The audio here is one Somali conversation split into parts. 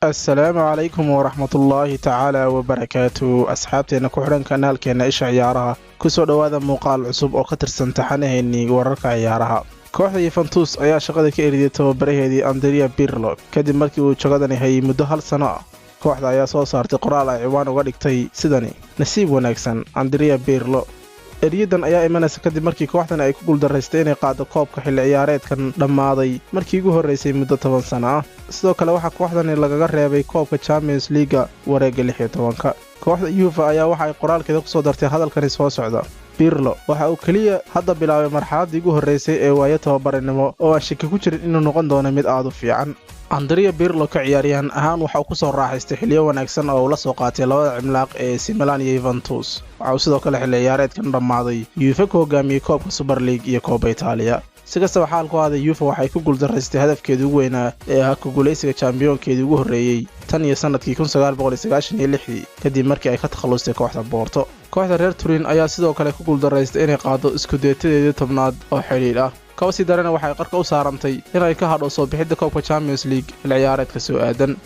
Asalaamu calaykum waraxmatullaahi tacaala wabarakaatu. Asxaabteenna ku xidhan kanaalkeenna Isha Ciyaaraha, kusoo dhowaada muuqaal cusub oo ka tirsan taxanaheennii wararka ciyaaraha. Kooxda Yuventus ayaa shaqada ka eriday tababaraheedii Andrea Pirlo kadib markii uu jagadani hayay muddo hal sano ah. Kooxda ayaa soo saartay qoraal ay ciwaan uga dhigtay sidani: "Nasiib wanaagsan, Andrea Pirlo." Eryadan ayaa imanaysa kadib markii kooxdan ay ku guuldaraystay inay qaaddo koobka xilli ciyaareedkan dhammaaday markii ugu horraysay muddo 10 sano ah. Sidoo kale waxaa kooxdani lagaga reebay koobka Champions League-ga wareegga 16-ka. Kooxda Juve ayaa waxa ay qoraalkeeda ku soo dartay hadalkani soo socda: "Pirlo waxa uu keliya hadda bilaabay marxaladdii ugu horraysay ee waayo tababarinimo oo aan shaki ku jirin inuu noqon doono mid aad u fiican." Andrea Pirlo ka ciyaaryahan ahaan waxa uu ku soo raaxaystay xilliyo wanaagsan oo uu la soo qaatay labada cimlaaq ee AC Milan iyo Yuventus. Waxa uu sidoo kale xilli ciyaareedkan dhammaaday Juve ku hogaamiyey koobka Super League iyo Coppa Italia. Si kastaba xaalku ahaaday, Juve waxay ku guuldaraystay hadafkeedii ugu weynaa ee ahaa ku guulaysiga champion-keedii ugu horreeyey tan iyo sannadkii 1996-dii, kadib markii ay ka takhallustay kooxda Porto. Kooxda reer Turin ayaa sidoo kale ku guuldaraystay inay qaaddo scudetto-deedii 10aad oo xidhiidh ah. Kaba sii darana, waxay qarka u saarantay inay ka hadho soo bixidda koobka Champions League xil ciyaareedka soo aadan.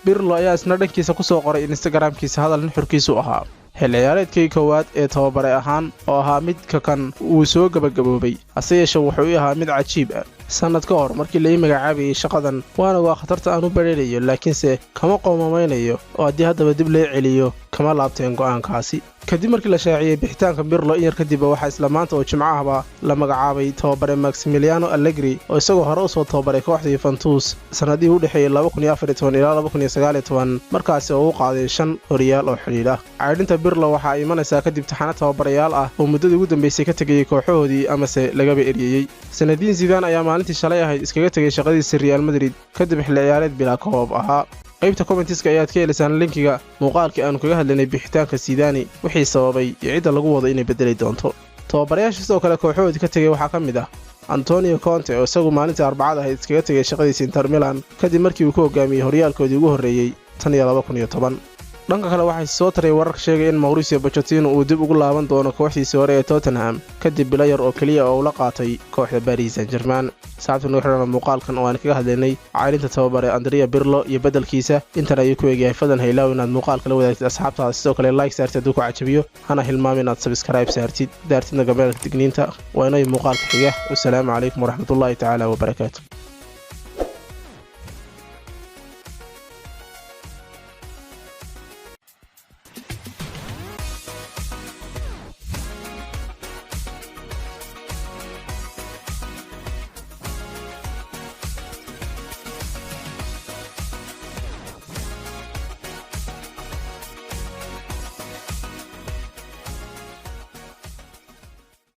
Pirlo ayaa isna dhankiisa ku soo qoray Instagramkiisa hadal nuxurkiisu ahaa: "Xil ciyaareedkii koowaad ee tababare ahaan oo ahaa midka kan wuu soo gebagaboobay, hase yeeshee wuxuu i ahaa mid cajiib ah. Sannad ka hor markii lai magacaabayay shaqadan, waana waa khatarta aan u badheerayo, laakiinse kama qoomamaynayo, oo haddii haddaba dib lay celiyo kama laabteen go'aankaasi." Kadib markii la shaaciyey bixitaanka Pirlo, in yar kadibba waxaa isla maanta oo Jimco ahba la magacaabay tababare Massimiliano Allegri, oo isagoo hore usoo tababaray kooxda Yuventus sannadihii u dhexeeyey 2014 ilaa 2019, markaasi oo u qaaday shan horyaal oo xidhiidh ah. Caydhinta Pirlo waxa ay imanaysaa kadib taxano tababarayaal ah oo muddadii ugu dambaysay ka tegayey kooxahoodii amase lagaba eryayey. Zinedine Zidane ayaa maalintii shalay ahayd iskaga tegay shaqadiisa Real Madrid kadib xilli ciyaareed bilaa koobab ahaa. Qaybta comments-ka ayaad ka helaysaan link-iga muuqaalkii aanu kaga hadlaynay bixitaanka Zidane, wixii sababay iyo cidda lagu wado inay beddeli doonto. Tababarayaasha sidoo kale kooxahoodii ka tegay waxaa ka mid ah Antonio Conte, oo isagu maalintii Arbacada ahayd iskaga tegay shaqadiisa Inter Milan kadib markii uu ku hogaamiyey horyaalkoodii ugu horreeyey tan iyo 2010. Dhanka kale, waxay soo taray wararka sheegay in Mauricio Pochettino uu dib ugu laaban doono kooxdiisii hore ee Tottenham kadib bilo yar oo keliya oo ula qaatay kooxda Paris Saint-Germain. Saxabta nugu xidhana, muuqaalkan oo aan kaga hadlaynay cayrinta tababare Andrea Pirlo iyo beddelkiisa intan ayuu ku eegyahay. Fadan haylaaw inaad muuqaalka la wadaagtid asxaabtaada, sidoo kale like saartid hadduu ku cajabiyo, hana hilmaam inaad subscribe saartid, daartidna gambaleelka digniinta. Waa inay muuqaalka xiga. Wasalaamu calaykum waraxmatullaahi tacaala wabarakaatu.